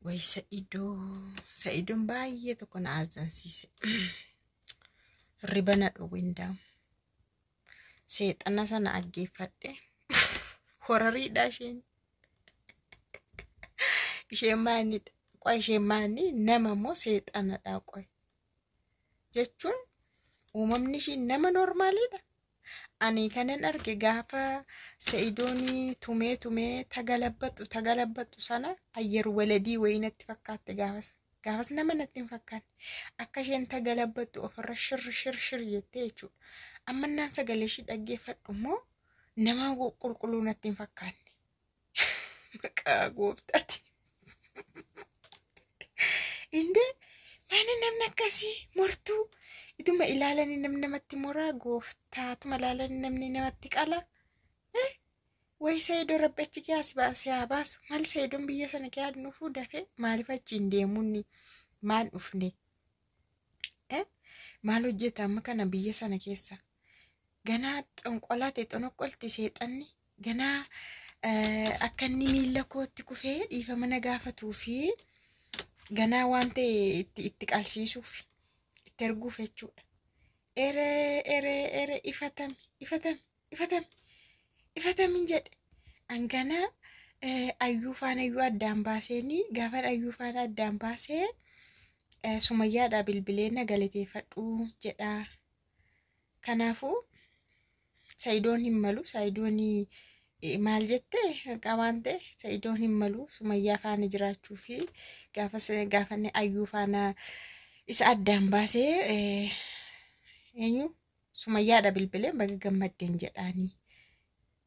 Way Sa'idoo, Sa'idoon baay'ee tokko na azzansiise. Riba na dhowwindaam. Seexana sana aggeeffadhe. Horariidha isheen. Isheen maanidha? Qoy isheen maani nama moo seexanadha qoy? Jechuun uumamni ishii nama normaaliidha. Ani kanan arge gaafa Sa'idoon tumee tumee tagalabbaxu tagalabbaxu sana ayyar waladii wayii natti fakkaatte gaafas. Gaafas nama natti hin fakkaanne. Akka isheen tagalabbaxu ofirra shir shir shir jettee jechuudha. Ammannaan sagalee ishii dhaggeeffadhu immoo nama qulqulluu natti hin fakkaanne. Maqaa gooftaati. Indee maali namni akkasii mortuu ituma ilaalanii namni namatti moraa gooftaatuma ilaalanii namni namatti qala. Wayi Saidoo rabbi achi kee as baasee haa baasu. Maali Saidoon biyya sana kee dhufuu dafee maaliif achi hin deemuunni maal dhufne? Maal hojjeta amma kana biyya sana keessa? Ganaa xonqolaate xonoqqolti seexanni ganaa akka inni miilla kootti kufee dhiifama na gaafatuu fi ganaa waan ta'e itti itti qalsiisuuf itti erguuf jechuudha. Eree eree eree ifatame ifatame ifatame ifatamin jedhe an ganaa ayyuu faana ayyuu addaan baaseenii gaafan ayyuu faana addaan baasee sumayyaadhaa bilbilee na galateeffadhu jedha. Kanaafuu Sa'idoon hin malu. Sa'idoon maal jette qabaan ta'e Sa'idoon hin malu. Sumayyaa faana jiraachuu fi gaafa gaafanne ayyuu faana isa addaan baasee eenyu Sumayyaadha bilbilee baga gammaddeen jedhaanii.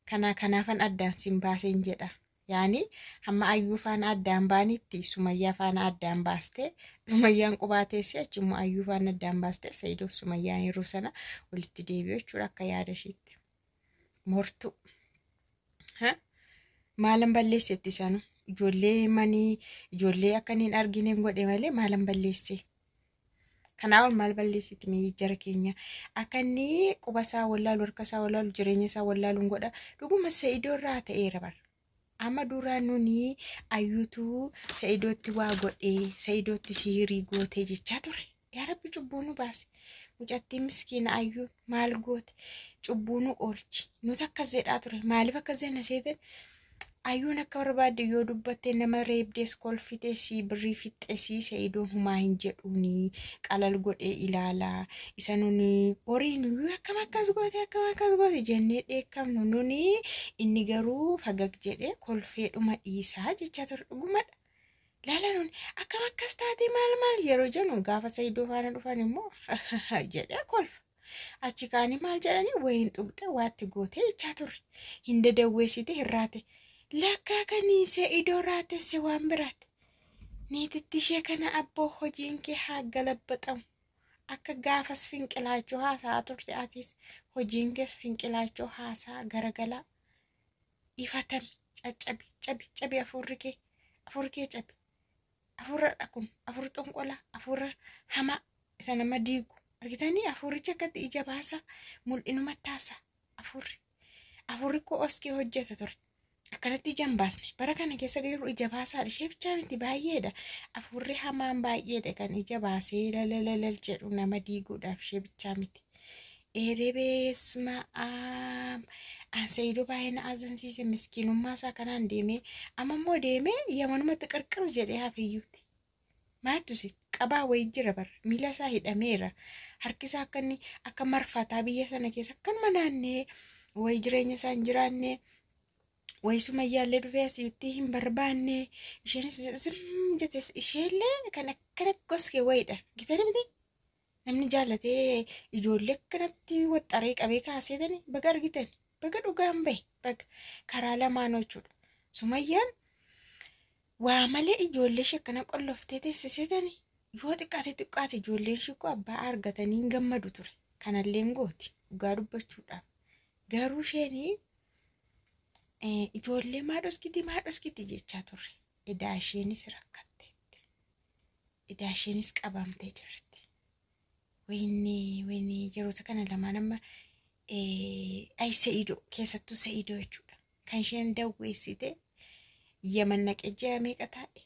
Kanaa kanaafan addaan sin baaseen jedha. Yaani hamma ayyuu faana addaan baanitti Sumayyaa faana addaan baaste Sumayyaan qubaa teessee achi immoo ayyuu faana addaan baaste Sa'iidoof Sumayyaan yeroo sana walitti deebi'u jechuudha akka yaada ishiitti. Mortuu. Ha? Maalan balleessetti sanu ijoollee manii ijoollee akka inni hin argine godhe malee maalan balleesse. Kanaa ol maal balleessiti mee jara keenya akka inni quba isaa wallaalu harka isaa wallaalu jireenya isaa wallaalu hin godha dhuguma Sa'idoo irraa ta'eera bara. Amma duraa nuni ayyuutu Sa'idootti waa godhee Sa'idootti siirii gootee jechaa ture. Yaa Rabbi cubbuu nu baase. Mucattii miskiina ayyuun maal goote cubbuu nu oolchi. Nuti akkas jedhaa ture maaliif akkas jenna seetan Ayyuun akka barbaadde yoo dubbatte nama reebdees kolfitesii birrii fixxesii sa'idoon humaa hin jedhuuni qalal godhee ilaala isa nuni horiin iyyuu akkam akkas goote akkam akkas goote jennee dheekkamnu nuni inni garuu fagag jedhee kolfee dhuma dhiisaa jechaa ture dhugumadha. Laala nuni akkam akkas taate maal maal yeroo jennu gaafa sa'idoo faana dhufan immoo jedhee kolfa. Achi kaanii maal jedhanii wayiin tuqxe waatti gootee jechaa turre. Hin dadawweessite hin raate. Lakkaa kanii se'idoo raatesse waan biraati. Niititti ishee kana abboo hojiin kee haa galabbaxamu. Akka gaafas finqilaachoo haasa'aa turte atis hojiin kees finqilaachoo haasaa garagalaa. Ifatami caccabi cabi cabi afuurri kee afuurri kee cabi. Afuuradha kun afuura xonqolaa afuura hamaa isa nama diigu argitanii afuurichi akkatti ija baasa mul'inuma taasa afuurri afuurri koo oskee hojjeta ture akkanatti ija hin baasne bara kana keessa garuu ija baasaadha ishee bichaa miti baay'eedha afuurri hamaan baay'eedha kan ija baasee lalalalal jedhu nama diiguudhaaf ishee bichaa miti. Erebeesma an Saidoo baay'ee na azansiise miskiinummaa isaa kanaan deemee amma immoo deemee yamanumatti qirqir jedhee hafiyyuuti. Maaltu si qabaa wayii jira bara miila isaa hidhameera harki isaa akka inni akka marfataa biyya sana keessa akkanuma naannee wayii jireenya isaa hin jiraanne wayii sumayyaallee dhufee asitti hin barbaanne isheenis zim jette isheellee kan akkana goskee wayiidha gitanii miti. Namni jaallatee ijoollee akkanatti waxxaree qabee kaaseetani baga argitan baga dhugaan bahe baga karaa lamaan jechuudha. Sumayyaan waa malee ijoollee ishee akkana qolloftee teessiseetani yoo xiqqaate xiqqaate ijoolleen ishee koo abbaa argatanii hin gammadu ture. Kanallee hin gooti dhugaa dubbachuudhaaf. Garuu isheen ijoollee maa dhoskiti maa dhoskiti jechaa turre. Edaa isheenis rakkatteetti. Edaa isheenis qabamtee jirti. Wayinee wayinee yeroota kana lamaan amma ay Sa'idoo keessattuu Sa'idoo jechuudha. Kan isheen dawweessite Yaman naqee ji'a meeqa taa'e?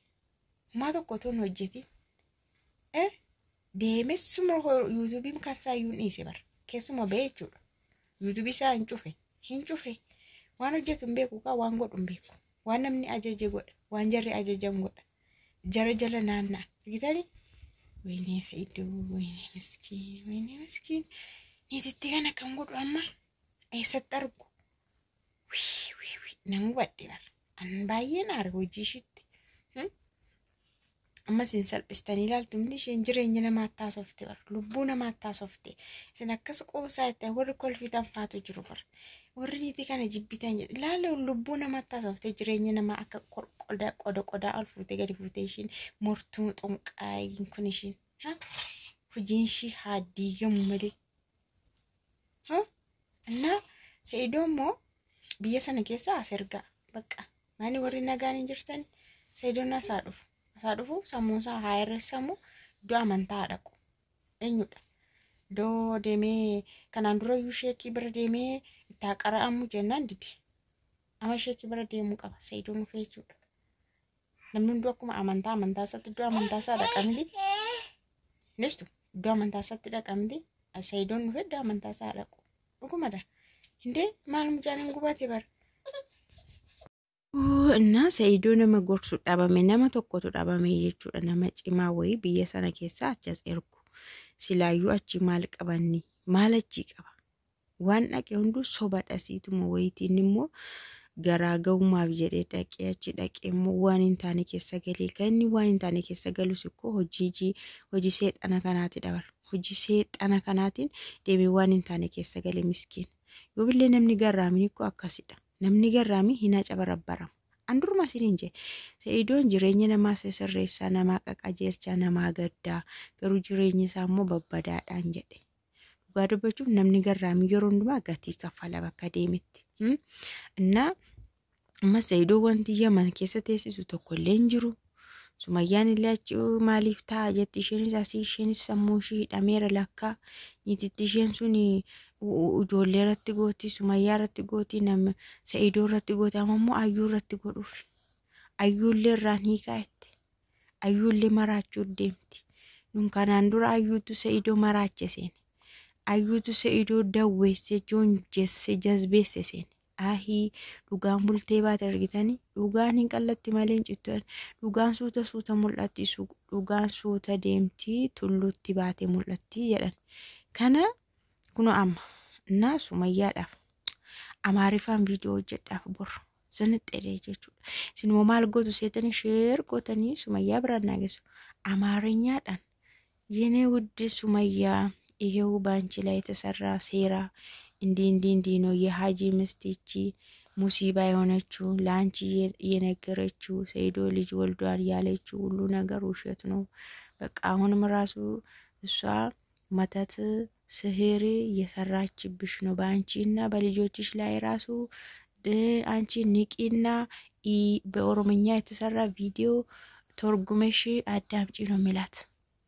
Homaa tokko otoo hin hojjetin. Deemee suma yuutuubiin kan isaa iyyuu hin dhiise bara. Keessuma ba'e jechuudha. Yuutuubii isaa hin cufe. Hin cufe. Waan hojjetu hin beeku kaa waan godhu hin beeku. Waan namni ajaje godha. Waan jarri ajajan godha. Jara jala naanna'a. Argitanii? Wayinee Sa'idoo, wayinee miskiin, wayinee miskiin. Niititti kana kan godhu amma eessatti argu? Wii wii wii nan gubadhe bara. An baay'een aare hojii ishiitti. Amma isin salphistanii ilaaltu miti isheen jireenya namaatti haasofte bara. Lubbuu namaatti haasofte. Isin akkas qoosaa itti warri kolfitan faatu jiru bara. Warri niitii kana jibbitan jedhu ilaala lubbuu namaatti haasofte jireenya namaa akka qoda qoda qodaa ol fuutee gadi fuutee ishiin mortuu xonqaayiin kun ishiin. Hojiin ishii haa diigamu malee. Innaa Se'idoo immoo biyya sana keessa as ergaa bakka maali warri nagaan hin jirtan Se'idoon as haa dhufu. As haa dhufu sammuun isaa haa herreessamu iddoo amantaa haa dhaqu. Eenyudha? Iddoo deemee kanaan dura iyyuu sheekii bira deemee itti haa qara'amu jennaan dide. Amma sheekii bira deemuu qaba Se'idoon dhufee jechuudha. Namni hunduu akkuma amantaa amantaa isaatti iddoo amantaa isaa dhaqa miti. Nistu iddoo amantaa isaatti dhaqa miti. Sayidoon dhufe iddoo amantaa isaa dhaqu. Dhugumadha. Indee maal mucaan hin gubate bara. Innaa Sayidoo nama gorsu dhabame nama tokkotu dhabame jechuudha. Nama cimaa wayii biyya sana keessaa achas ergu. Silaayyuu achi maal qabanni? Maal achii qaba? Waan dhaqe hunduu soba dhasiituma wayiiti. Inni immoo garaa ga'umaaf jedhee dhaqee achi dhaqee immoo waan hin taane keessa galee kan inni waan hin taane keessa galus ikkoo hojii hojii seexana kanaati dabara. Hojii seexana kanaatiin deemee waan hin taane keessa gale miskiin. Yoobillee namni garraamiin ikkoo akkasidha. Namni garraamii hin hacabarabbarama. An duruma isiniin jedhe. Sa'idoon jireenya namaa sirreessaa, namaa qaqajeelchaa, namaa gaddaa garuu jireenyi isaa immoo babbadaadhaan jedhe. Dhugaa dubbachuuf namni garraamii yeroo hundumaa gatii kaffala bakka deemetti. Innaa amma Sa'idoo wanti Yaman keessa teessisu tokko illee hin jiru. Sumayyaan illee achi maaliif ta'a jetti isheenis asii isheenis sammuu ishii hidhameera lakkaa. Niititti isheen sun ijoollee irratti gooti, Sumayyaa irratti gooti, nama Sa'idoo irratti gooti, amma immoo Ayyuu irratti godhuuf. Ayyuullee irraan hiikaa jette. Ayyuullee maraachuu deemti. Nun kanaan dura Ayyuutu Sa'idoo maraache seene. Ayyuutu Sa'idoo dawweesse, joonjesse, jazbeesse seene. Ahii dhugaan bultee baate argitanii dhugaan hin qallatti malee hin cittu dhugaan suuta suuta mul'atti dhugaan suuta deemti tulluutti baate mul'atti jedhan. Kana kunoo amma innaa Sumayyaadhaaf Amaariffaan viidiyoo hojjedhaaf bor sinixxedhe jechuudha. Isin immoo maal gootu seetanii sheer gootanii Sumayyaa biraan naageessu. Amaarinyaadhaan የኔ ውድ ሱመያ ይሄው ባንቺ ላይ የተሰራ ሴራ እንዲህ እንዲህ እንዲህ ነው። የሀጂ ሚስት ይቺ ሙሲባ የሆነችው ለአንቺ እየነገረችው ሰይዶ ልጅ ወልዷል ያለችው ሁሉ ነገር ውሸት ነው። በቃ አሁንም ራሱ እሷ መተት ስሄር እየሰራችብሽ ነው በአንቺ እና በልጆችሽ ላይ ራሱ አንቺ ንቂና በኦሮምኛ የተሰራ ቪዲዮ ተርጉመሽ አዳምጪ ነው የሚላት።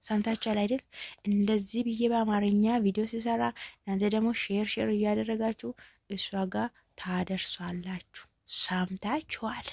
ሰምታችኋል አይደል? እንደዚህ ብዬ በአማርኛ ቪዲዮ ሲሰራ እናንተ ደግሞ ሼር ሼር እያደረጋችሁ እሷ ጋር ታደርሷላችሁ። ሰምታችኋል።